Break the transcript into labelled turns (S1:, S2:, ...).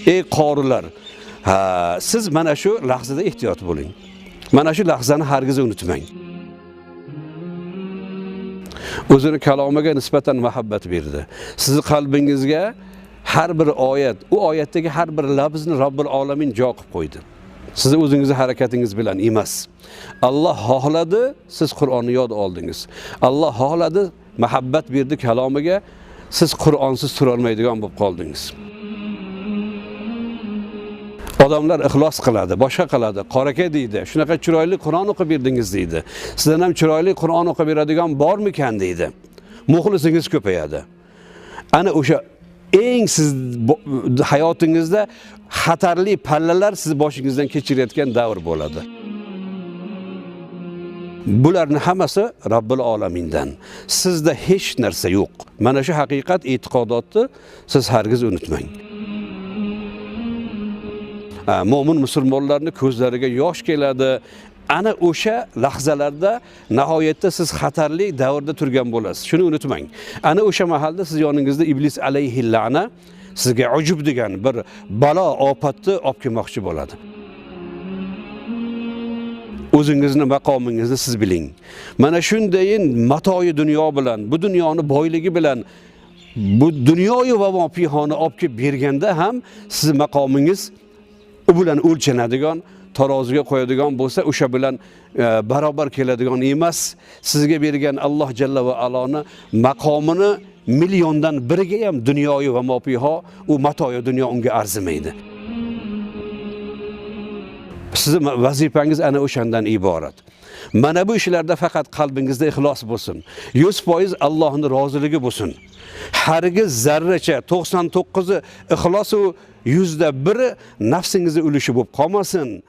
S1: Ey qorilar, ha, siz mana shu lahzada ehtiyot bo'ling. Mana shu lahzani hargiz unutmang. O'zini kalomiga nisbatan muhabbat berdi. Sizni qalbingizga har bir oyat, u oyatdagi har bir lafzni Robbil olamin jo qilib qo'ydi. Sizni o'zingizni harakatingiz bilan emas. Alloh xohladi, siz Qur'onni yod oldingiz. Alloh xohladi, muhabbat berdi kalomiga, siz Qur'onsiz tura olmaydigan bo'lib qoldingiz. Odamlar ixlos qiladi, boshqa qiladi, qoraka deydi. Shunaqa chiroyli Qur'on o'qib berdingiz deydi. Sizdan ham chiroyli Qur'on o'qib beradigan bormikan deydi. Muxlisingiz ko'payadi. Ana o'sha eng siz hayotingizda xatarli pallalar siz boshingizdan kechirayotgan davr bo'ladi. Bularni hammasi Robbil olamindan. Sizda hech narsa yo'q. Mana shu haqiqat e'tiqodotni siz hargiz unutmang. Mo'min musulmonlarni ko'zlariga yosh keladi. Ana o'sha lahzalarda nihoyatda siz xatarli davrda turgan bo'lasiz. Shuni unutmang. Ana o'sha mahalda siz yoningizda iblis alayhi la'na sizga ujub degan bir balo ofatni olib kelmoqchi bo'ladi. O'zingizni maqomingizni siz biling. Mana shundayin matoyi dunyo bilan, bu dunyoni boyligi bilan bu dunyoyu va mofihoni olib kelib berganda ham sizni maqomingiz u bilan o'lchanadigan, taroziga qo'yadigan bo'lsa, o'sha bilan barobar keladigan emas. Sizga bergan Alloh jalla va aloni maqomini milliondan biriga ham dunyoyu va mofiho, u matoyi dunyo unga arzimaydi. Sizni vazifangiz ana o'shandan iborat. Mana bu ishlarda faqat qalbingizda ixlos bo'lsin. 100% Allohning roziligi bo'lsin. Hargiz zarracha 99 ixlos u 1% nafsingizni ulushi bo'lib qolmasin.